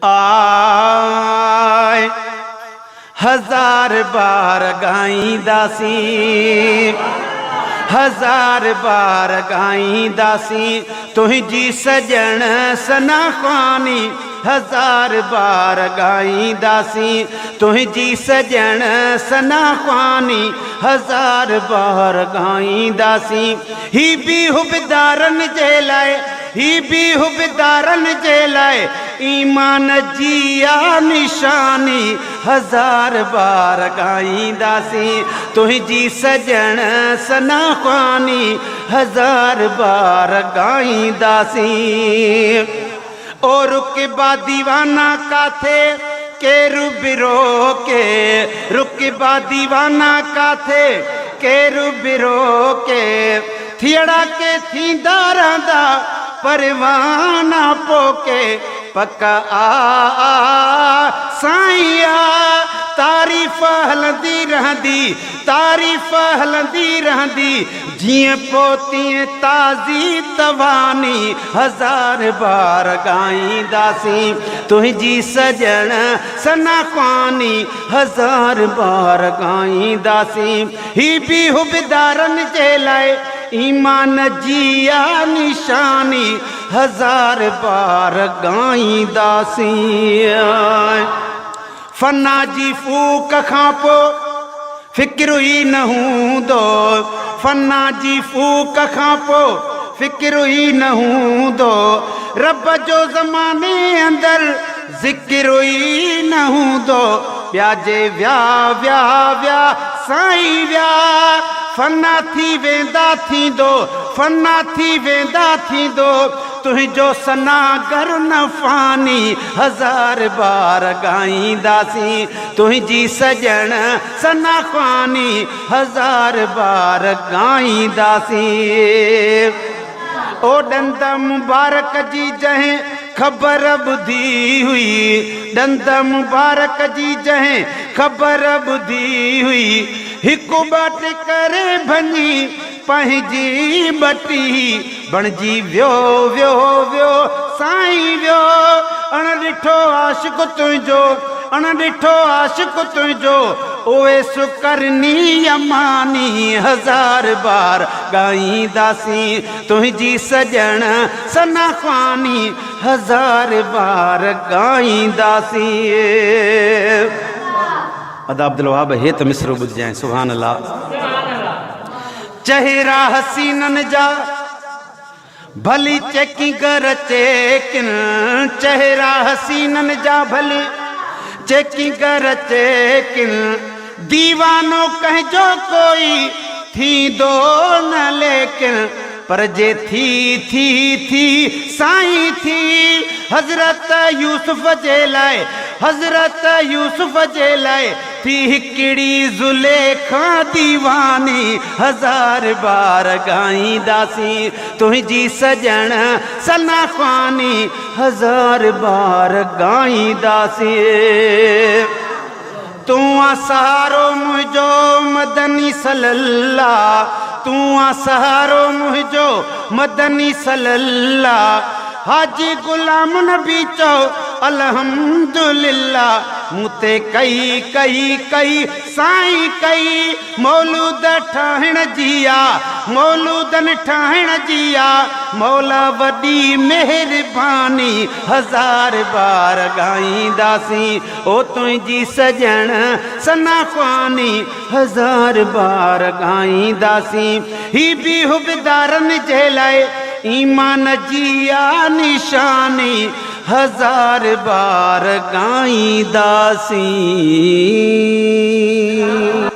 آء هزار بار ڳائينداسين، هزار بار ڳائينداسين، تنهنجي سڄڻ ثنا خواني، هزار بار ڳائينداسين، تنهنجي سڄڻ ثنا خواني، هزار بار ڳائينداسين، هي بي حبدارن جي لاء. هي بي حبدارن جي لاء ايمان جي آ نشاني، هزار بار ڳائينداسين تنهنجي سڄڻ ثنا خواني، هزار بار ڳائينداسين. او رڪبا ديوانا ڪاٿي ڪير به روڪي، رڪبا ديوانا ڪاٿي ڪير به روڪي. ٿيئڙا ڪي ٿيندا رهندا پروانا پوکي پڪ آ سائين آ تعريف هلندي رهندي تعريف هلندي رهندي جيئن پو تيئن تازي تواني هزار بار ڳائينداسين تنهنجي سڄڻ ثنا خواني هزار بار ڳائينداسين هي بي حبدارن جي لاء ايمان جي آ نشاني، هزار بار ڳائينداسين. فنا جي ڦوڪ کان پو فڪر ئي نه هوندو، فنا جي ڦوڪ کان پو فڪر ئي نه هوندو، رب جو زماني اندر ذڪر ئي نه هوندو، ٻيا جي ويا ويا ويا سائين ويا، فنا ٿي ويندا ٿيندو، فنا ٿي ويندا ٿيندو، تنهنجو ثنا گر نه فاني، هزار بار ڳائينداسين، تنهنجي سڄڻ ثنا خواني، هزار بار ڳائينداسين. او ڏند مبارڪ جي جنهن خبر ٻڌي هئي، ڏند مبارڪ جي جنهن خبر ٻڌي هئي، هڪ ٻه ٽڪري ڀڃي پنهنجي ٻٽي بڻجي ويو ويو ويو سائين ويو، اڻ ڏٺو عاشق تنهنجو، اڻ ڏٺو عاشق تنهنجو، اويس قرني يماني، هزار بار ڳائينداسين تنهنجي سڄڻ ثنا خواني هزار بار ڳائينداسين. ادا عبدالوهاب هي ته مصرعو ٻڌجانء سبحان الله. چهرا حسينن جا ڀلي چيڪنگر چيڪن، چهرا حسينن جا ڀلي چيڪنگر چيڪن، ديوانو ڪنهن جو ڪوئي ٿيندو نه ليڪن، پر جي ٿي ٿي ٿي سائين ٿي، حضرت يوسف جي لاء حضرت يوسف جي لاء ٿي هڪڙي زليخا ديواني، هزار بار ڳائينداسين تنهنجي سڄڻ ثنا خواني، هزار بار ڳائينداسين. تون آ سهارو منهنجو مدني صلي الله، تون آ سهارو منهنجو مدني صلي الله، حاجي غلام نبي چئو الحمدلله، مون تي ڪئي ڪئي ڪئي سائين ڪئي، مولود ٺاهڻ جي آ مولودن ٺاهڻ جي آ مولا وڏي مهرباني، هزار بار ڳائينداسين او تنهنجي سڄڻ ثنا خواني، هزار بار ڳائينداسين، هي بي حبدارن جي لاء ايمان جي آ نشاني، هزار بار ڳائينداسين.